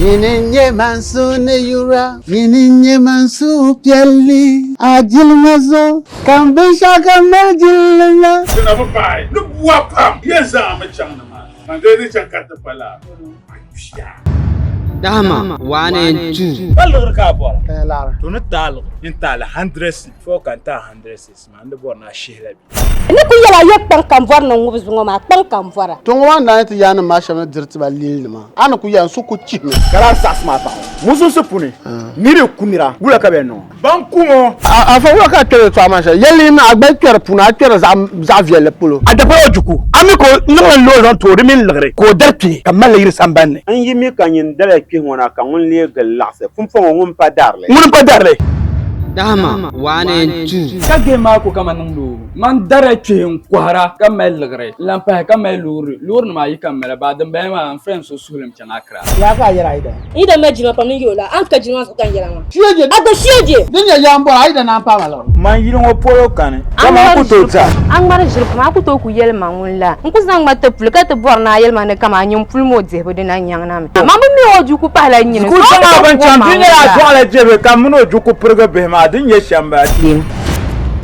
Nyini n-nyɛ man so ni yura, nyini n-nyɛ man suhupiɛlli, a jilima zuɣu ka m binshɛɣukam mali jilli la. Ti na bi paai ni bua pam yɛn zaŋ a mi chaŋ ni maa, man dee di chaŋ ka ti pala a kpiya. Dahama, 1 and 2. Pa liɣiri ka a bɔra? Ka nyɛ laɣiri. To ni taai liɣiri, n taai li 100 cedi, fɔɔ ka n taai 100 cedis maa, n di bɔri ni a shihi la bɛ. N ni kul yɛl a ya kpaŋ ka m bɔri ni n ŋubi zuŋɔ maa, kpaŋ ka m bɔra. To ŋɔ maa ni daa ni ti yaannim maa shɛba ni diri ti ba lilinima, a ni ku ya n suhu ku chihimi. Ka lahi saɣisi maa paɣa ŋɔ musulinsi puuni, niri yi ku nira, wula ka bɛ yɛn niŋ o? Ban ku ŋɔ. Afa wula ka a kpɛri yɛtɔɣa maa shɛli? Yɛli ni a gba yi kpɛri puuni, a kpɛri zaɣ viɛlli polo. A dapala o juku, a mi ka o niŋla loori zaŋ ti o di mini liɣiri, ka o dari kpihi ka mali li yiri sambani ni. N yi mi ka nyin dala kpihi ŋɔ na ka ŋun leei gili laɣisi pumpɔŋɔ ŋun pa darili. Ŋuni m-pa darili. Dahama, 1 and 2. Ka game maa ko ka ma niŋdi o. Man dari kpihi n-kɔhira ka mali liɣiri n-lan pahi ka mali loori. Loorinima ayi ka m mali baa dimbala maa n friend so suhili m chaŋ Accra. Laa ka a yɛra a yidana? N yidana mali jilima pam ni n yɛl o la, a ni ka jilima zuɣu ka n yɛra maa. Shieje! A gba shieje! Din nyɛ yaa m-bɔra, a yidana naan paai ma liɣiri. Man yili ŋɔ polo kani, dama n ku tooi ti a. A ŋmari ʒiri pam, a ku tooi ku yɛli ma ŋun la. N ku zaŋ ma ti puli ka ti bɔri ni a yɛli ma ni kaman a nyin puli maa o dihibu dina nyaŋ na mi. Man bi mi o juku pahila nyini, Ku so zaŋ a a ku bin tooi chaŋ, ku di wuhi ma nyɛla ŋun a la. dɔɣila jɛbe ka m mini o juku pirigi bihi maa, di ni nyɛ shɛm m-bala. Lim.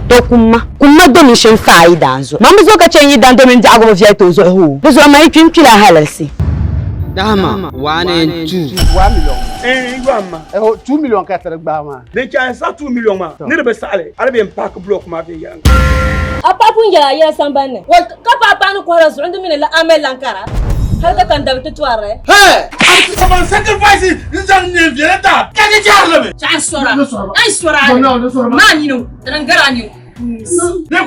To kumma. Kumma domin shɛm fa a yi daan zuɣu. Man bi zo ka chɛ n yi dan domin biɛhigu bi viɛli ti o zuɣu hoo. Di zuɣu man yi kpi n kpila a halalisi. Dahama, 1 and 2. 1 million. Eh, yɔhim ma. Eh, oh, 2 million ka ti di gbaai maa. Din chɛ a saɣi 2 million maa, ni di bi saɣi li, a di bɛ n-paaki block maa viɛnyɛliŋga. A paɣa pun yɛl a yɛla sambani ni. Wai ka paɣa paɣa ni kɔhira zuɣu n-di mi ni la a mali laŋkara hali ka kan dabi ti tɔrili. Hey! A ban sacrifice n zaŋ neen viɛla ta ka di chɛri li mi. Chaɣ n sɔra, a yi sɔra a ni maa nini di din gari a nini. Bɛ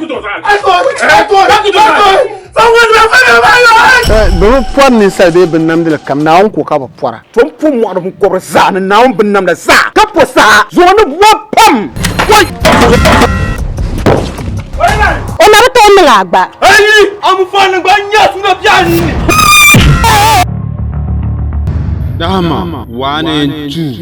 bi pɔri ninsal bee binnamdili kam, Naawuni ko ka bɛ pɔra. Tom po mɔɣuni biŋkɔbiri zaa ni Naawuni binnamda zaa, ka po saha zuɣu ni bua pam. Wai! O na bi tooi niŋ a gba. Ayi! Amufaani gba n-nyɛ a suuna biɛɣu ninni. Dahama, 1 and 2.